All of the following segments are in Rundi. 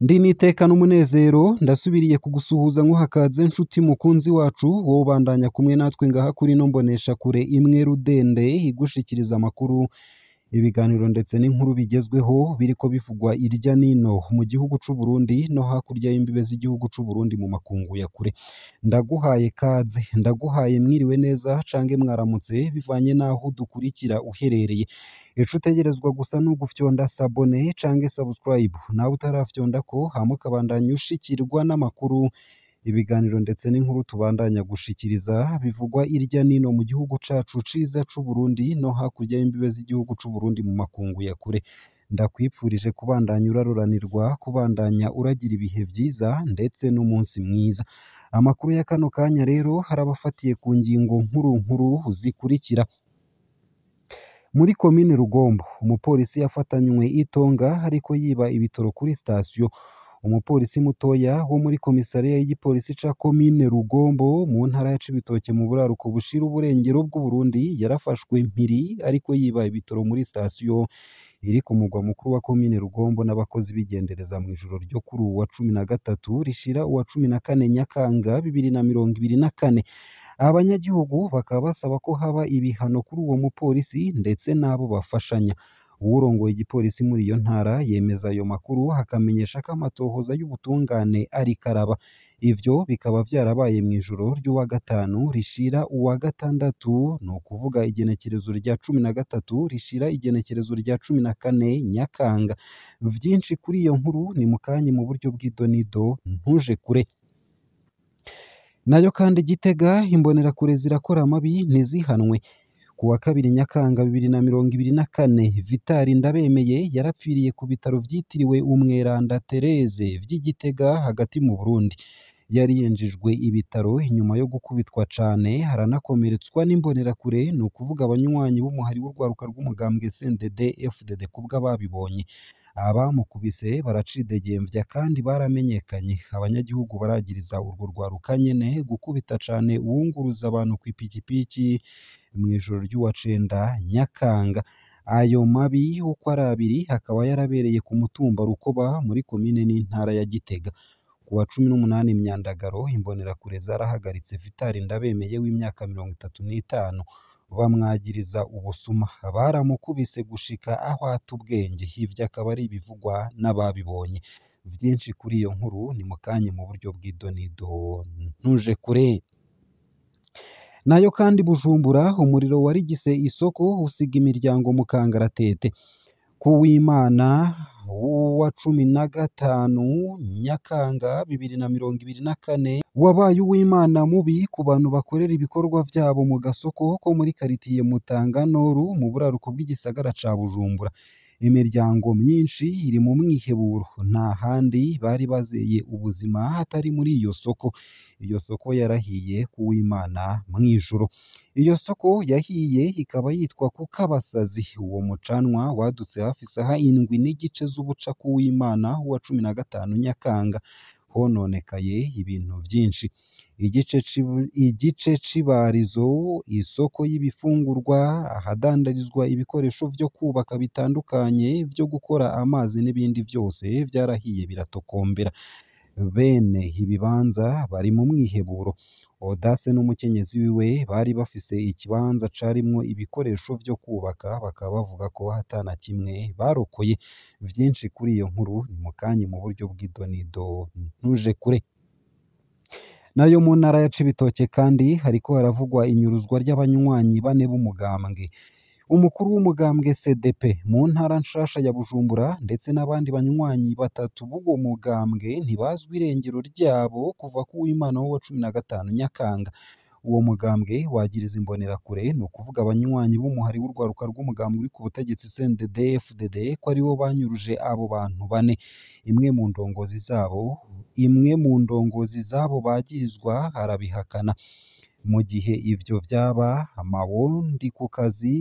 Ndi n'iteka n'umunezero ndasubiriye kugusuhuza nkuhakaze nshuti mukunzi wacu wowe ubandanya kumwe natwe ngaha kuri ino mboneshakure imwe rudende igushikiriza amakuru, ibiganiro ndetse n'inkuru bigezweho biriko bivugwa irya nino mu gihugu c'u Burundi no hakurya y'imbibe z'igihugu c'u Burundi mu makungu ya kure. Ndaguhaye kaze, ndaguhaye mwiriwe neza cange mwaramutse bivanye n'aho udukurikira uherereye. Ico utegerezwa gusa ni ugufyonda sabone cange subscribe, nawe utarafyondako hama ukabandanya ushikirwa n'amakuru, ibiganiro ndetse n'inkuru tubandanya gushikiriza bivugwa irya nino mu gihugu cacu ciza c'u Burundi no hakurya y'imbibe z'igihugu c'u Burundi mu makungu ya kure. Ndakwipfurije kubandanya uraruranirwa, kubandanya uragira ibihe vyiza ndetse n'umunsi mwiza. Amakuru ya kano kanya rero harabafatiye ku ngingo nkuru nkuru zikurikira. Muri komine Rugombo, umupolisi yafatanywe itonga ariko yiba ibitoro kuri sitasiyo. Umupolisi mutoya wo muri komisariya y'igipolisi ca komine Rugombo mu ntara ya Cibitoke mu buraruko bushira uburengero bw'Uburundi yarafashwe mpiri ariko yiba ibitoro muri sitasiyo iri ku mugwa mukuru wa komine Rugombo n'abakozi bigendereza mw'ijoro ryo kuri uwa 13 rishira uwa 14 Nyakanga 2024. Abanyagihugu bakaba basaba ko haba ibihano kuri uwo mupolisi ndetse n'abo bafashanya. Uwurongoye igipolisi muri iyo ntara yemeza ayo makuru akamenyesha ko amatohoza y'ubutungane ariko araba. Ivyo bikaba vyarabaye mw'ijoro ry'uwa gatanu rishira uwa gatandatu, ni ukuvuga igenekerezo rya 13 rishira igenekerezo rya 14 Nyakanga. Vyinshi kuri iyo nkuru ni mukanye mu buryo bw'idonido, ntuje kure. Nayo kandi Gitega imbonerakure zirakora amabi ntizihanwe. Ku wa kabiri Nyakanga 2024, Vital Ndabemeye yarapfiriye ku bitaro vyitiriwe Umweranda Therese vy'i Gitega hagati mu Burundi. Yari yinjijwe ibitaro inyuma yo gukubitwa cane aranakomeretswa n'imbonerakure, ni ukuvuga abanywanyi b'umuhari w'urwaruka rw'umugambwe CNDD FDD kubw'ababibonye. Abamukubise baracidegemvya kandi baramenyekanye. Abanyagihugu baragiriza urwo rwaruka nyene gukubita cane uwunguruza abantu kw'ipikipiki mw'ijoro ry'uwa cenda Nyakanga. Ayo mabi uko ari abiri akaba yarabereye ku mutumba Rukoba muri komine n'intara ya Gitega. Ku wa 18 Myandagaro, imbonerakure zarahagaritse Vital Ndabemeye w'imyaka 35 bamwagiriza ubusuma. Baramukubise gushika aho ata ubwenge. Ivyo akaba ari ibivugwa n'ababibonye. Vyinshi kuri iyo nkuru ni mukanye mu buryo bw'idonido, ntuje kure. Nayo kandi Bujumbura, umuriro warigise isoko usiga imiryango mu kangaratete. Kuwimana w'uwa 15 Nyakanga 2024 wabaye uw'Imana mubi ku bantu bakorera ibikorwa vyabo mu gasoko ko muri karitiye Mutanga Noru mu buraruko bw'igisagara ca Bujumbura. Imiryango myinshi iri mu mwiheburo, nta handi bari bazeye ubuzima hatari muri iyo soko. Iyo soko yarahiye kuw'Imana mw'ijoro. Iyo soko yahiye ikaba yitwa Kukabasazi. Uwo mucanwa wadutse hafi isaha 7:15 z'ubuca kuw'Imana w'uwa 15 Nyakanga. Hononekaye ibintu vyinshi. Igice c'ibarizo, isoko y'ibifungurwa, ahadandarizwa ibikoresho vyo kubaka bitandukanye vyo gukora amazi n'ibindi vyose vyarahiye biratokombera. Bene ibibanza bari mu mwiheburo. Audace n'umukenyezi wiwe bari bafise ikibanza carimwo ibikoresho vyo kubaka, bakaba bavuga ko ata na kimwe barokoye. Vyinshi kuri iyo nkuru ni mukanye mu buryo bw'idonido, ntuje kure. Nayo mu ntara ya Cibitoke kandi hariko haravugwa inyuruzwa ry'abanywanyi bane b'umugambwe. Umukuru w'umugambwe CDP mu ntara nshasha ya Bujumbura ndetse n'abandi banywanyi batatu b'uwo mugambwe ntibazwi irengero ryabo kuva kuw'Imana w'uwa 15 Nyakanga. Uwo mugambwe wagiriza imbonerakure, ni ukuvuga abanywanyi b'umuhari w'urwaruka rw'umugambwe uri ku butegetsi CNDD FDD ko aribo banyuruje abo bantu bane. Imwe mu ndongozi zabo, imwe mu ndongozi zabo bagirizwa arabihakana. Mu gihe ivyo vyaba, Mawondi ku kazi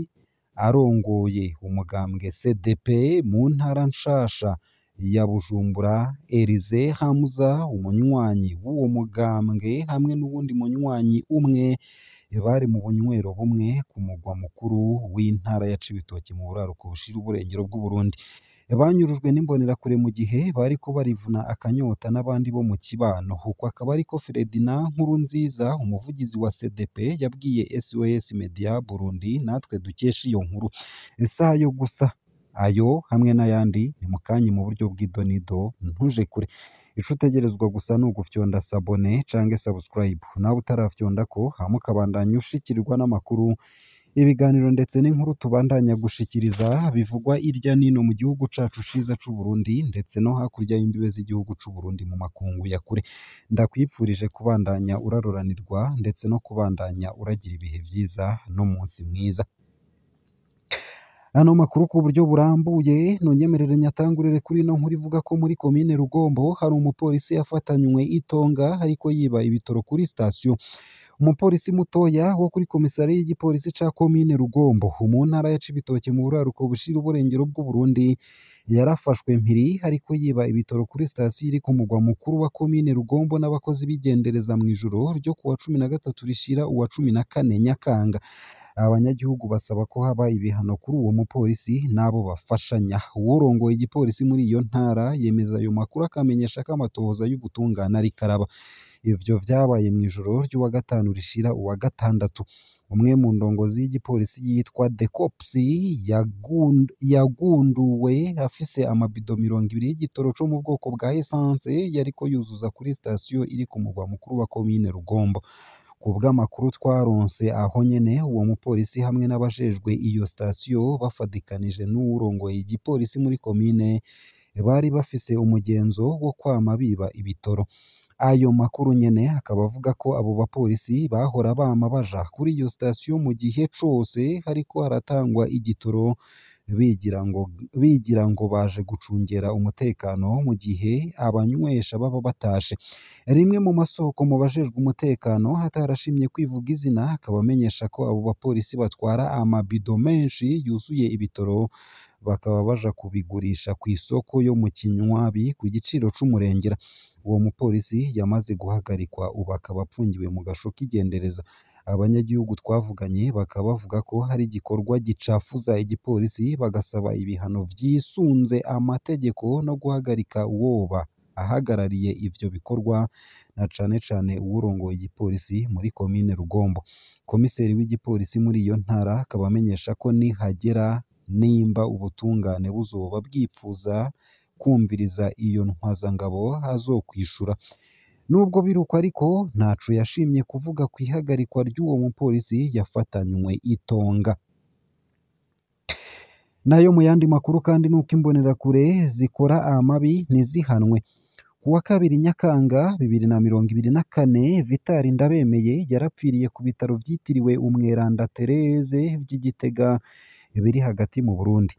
arongoye umugambwe CDP mu ntara nshasha ya Bujumbura, Elize Hamza umunywanyi w'uwo mugambwe hamwe n'uwundi munywanyi umwe bari mu bunywero bumwe ku mugwa mukuru w'intara ya Cibitoke mu buraruko bushira uburengero bw'Uburundi. Banyurujwe n'imbonerakure mu gihe bariko barivuna akanyota n'abandi bo mu kibano. Uko akaba ariko Ferdinand Nkurunziza, umuvugizi wa CDP, yabwiye SOS Media Burundi natwe dukesha iyo nkuru. Isaha yo gusa ayo hamwe n'ayandi ni mukanya mu buryo bw'idonido, ntuje kure. Ico utegerezwa gusa ni ugufyonda sabone canke subscribe, nawe utarafyondako hama ukabandanya ushikirirwa n'amakuru, ibiganiro ndetse n'inkuru tubandanya gushikiriza bivugwa irya nino mu gihugu cacu ciza c'Uburundi ndetse no hakurya y'imbibe z'igihugu c'Uburundi mu makungu ya kure. Ndakwipfurije kubandanya uraroranirwa ndetse no kubandanya uragira ibihe vyiza n'umunsi mwiza. Ano makuru ku buryo burambuye nunyemerere nyatangurire kuri ino nkuru ivuga ko muri komine Rugombo hari umupolisi yafatanywe itonga ariko yiba ibitoro kuri sitasiyo. Umupolisi mutoya wo kuri komisariya y'igipolisi ca komine Rugombo mu ntara ya Cibitoke mu buraruko bushira uburengero bw'Uburundi yarafashwe mpiri ariko yiba ibitoro kuri sitasiyo iri ku mugwa mukuru wa komine Rugombo n'abakozi bigendereza mw'ijoro ryo kuwa 13 rishira uwa 14 Nyakanga. Abanyagihugu basaba ko haba ibihano kuri uwo mupolisi n'abo bafashanya. Uwurongoye igipolisi muri iyo ntara yemeza ayo makuru akamenyesha ko amatohoza y'ubutungane ariko araba. Ivyo vyabaye mw'ijoro ry'uwa gatanu rishira uwa gatandatu. Umwe mu ndongozi y'igipolisi yitwa Decops yagunduwe afise amabido 20 y'igitoro co mu bwoko bwa essence yariko yuzuza kuri sitasiyo iri ku mugwa mukuru wa komine Rugombo. Kubw'amakuru twaronse aho nyene, uwo mupolisi hamwe n'abajejwe iyo sitasiyo bafadikanije n'uwurongoye igipolisi muri komine bari bafise umugenzo wo kwama biba ibitoro. Ayo makuru nyene akaba avuga ko abo bapolisi bahora bama baja kuri iyo sitasiyo mu gihe cose hariko haratangwa igitoro bigira ngo baje gucungera umutekano mu gihe abanywesha baba batashe. Rimwe mu masoko mu bajejwe umutekano atarashimye kwivuga izina akaba amenyesha ko abo bapolisi batwara amabido menshi yuzuye ibitoro bakaba baja kubigurisha kw'isoko yo mu Kinywabi ku giciro c'umurengera. Uwo mupolisi yamaze guhagarikwa ubu akaba apfungiwe mu gasho k'igendereza. Abanyagihugu twavuganye bakaba bavuga ko hari igikorwa gicafuza igipolisi, bagasaba ibihano vyisunze amategeko no guhagarika uwoba ahagarariye ivyo bikorwa na cane cane uwurongoye igipolisi muri komine Rugombo. Komiseri w'igipolisi muri iyo ntara akaba amenyesha ko nihagera nimba ubutungane buzoba bwipfuza kumviriza iyo ntwazangabo azokwishura. Nubwo biruko ariko ntaco yashimye kuvuga kw'ihagarikwa ry'uwo mupolisi yafatanywe itonga. Nayo mu yandi makuru kandi nuko imbonerakure zikora amabi ntizihanwe. Kuwa kabiri Nyakanga 2024 Vital Ndabemeye yarapfiriye ku bitaro vyitiriwe Umweranda Therese vy'i Gitega biri hagati mu Burundi.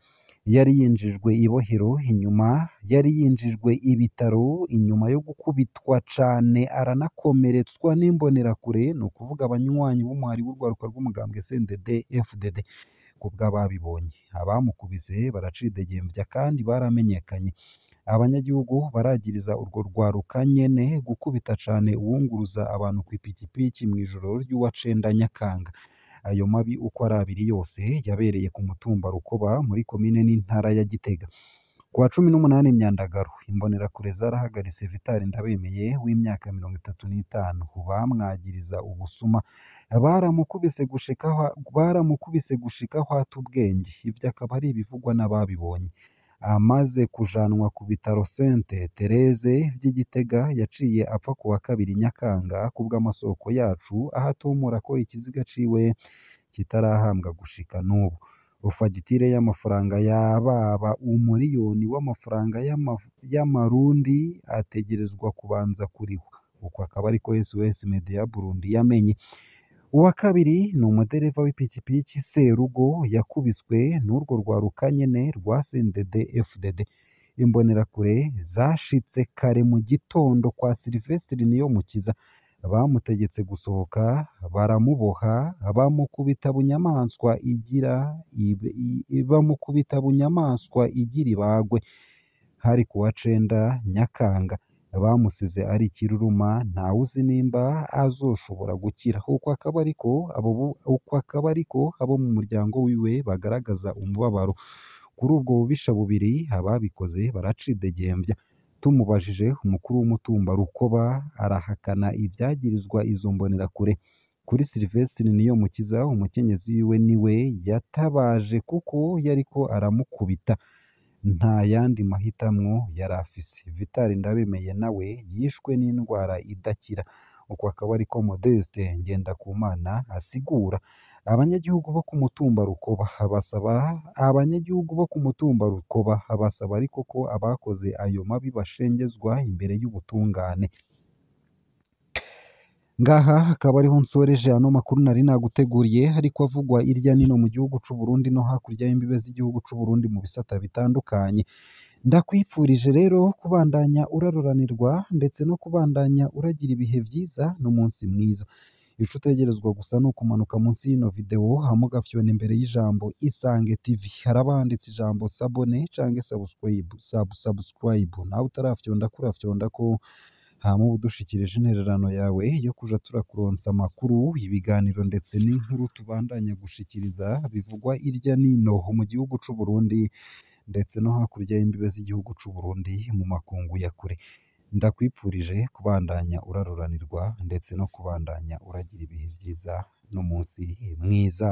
Yari yinjijwe ibohero inyuma yari yinjijwe ibitaro inyuma yo gukubitwa cane aranakomeretswa n'imbonerakure, ni ukuvuga abanywanyi b'umuhari w'urwaruka rw'umugambwe CNDD FDD. Kubw'ababibonye, abamukubise baracidegembya kandi baramenyekanye. Abanyagihugu baragiriza urwo rwaruka nyene gukubita cane uwunguruza abantu kw'ipikipiki mw'ijoro ry'uwa cenda Nyakanga. Ayo mabi uko ari abiri yose yabereye ku mutumba Rukoba muri komine n'intara ya Gitega. Kuwa 18 Myandagaro, imbonerakure zarahagaritse Vital Ndabemeye w'imyaka 35, bamwagiriza ubusuma. Baramukubise gushika aho ata ubwenge. Ivyo akaba ari ibivugwa n'ababibonye. Amaze kujanwa ku bitaro Sainte Therese vy'i Gitega yaciye apfa kuwa kabiri Nyakanga kubw'amasoko yacu aho atomora ko ikiziga ciwe kitarahambwa gushika n'ubu. Fagitire y'amafaranga yababa umuriyoni w'amafaranga y'amarundi ategerezwa kubanza kurihwa. Uko akaba ariko SOS Media Burundi yamenye. Uwa kabiri ni umudereva w'ipikipiki Serugo yakubiswe n'urwo rwaruka nyene rwa CNDD FDD. Imbonerakure zashitse kare mu gitondo kwa Sylvestre Niyomukiza, bamutegetse gusohoka baramuboha bamukubita bunyamaswa igira ibagwe. Hari kuwa cenda Nyakanga. Bamusize ari ikiruruma, ntawuzi nimba azoshobora gukira. Uko akaba ariko abo mu muryango wiwe bagaragaza umubabaro. Kuri ubwo bubisha bubiri ababikoze baracidegemvya. Tumubajije umukuru w'umutumba Rukoba arahakana ivyagirizwa izo mbonerakure. Kuri Sylvestre Niyomukiza, umukenyezi wiwe niwe yatabaje kuko yariko aramukubita, nta yandi mahitamwo yari afise. Vital Ndabemeye nawe yishwe n'indwara idakira. Uko akaba ariko Modeste Ngendakumana asigura. Abanyagihugu bo ku mutumba Rukoba basaba abanyagihugu bo ku mutumba Rukoba basaba ariko ko abakoze ayo mabi bashengezwa imbere y'ubutungane. Ngaha akaba ariho nsoreje ano makuru nari naguteguriye ariko avugwa irya nino mu gihugu c'u Burundi no hakurya y'imbibe z'igihugu c'u Burundi mu bisata bitandukanye. Ndakwipfurije rero kubandanya uraroranirwa ndetse no kubandanya uragira ibihe vyiza n'umunsi mwiza. Ico utegerezwa gusa ni ukumanuka munsi y'ino video hama ugafyona imbere y'ijambo Isange TV. Haraba handitse ijambo sabone canke subscribe, subscribe. Nawe utarafyondako urafyondako, hama uba udushikirije intererano yawe yo kuja turakuronsa amakuru, ibiganiro ndetse n'inkuru tubandanya gushikiriza bivugwa irya nino mu gihugu c'u Burundi ndetse no hakurya y'imbibe z'igihugu c'u Burundi mu makungu ya kure. Ndakwipfurije kubandanya uraroranirwa ndetse no kubandanya uragira ibihe vyiza n'umunsi mwiza.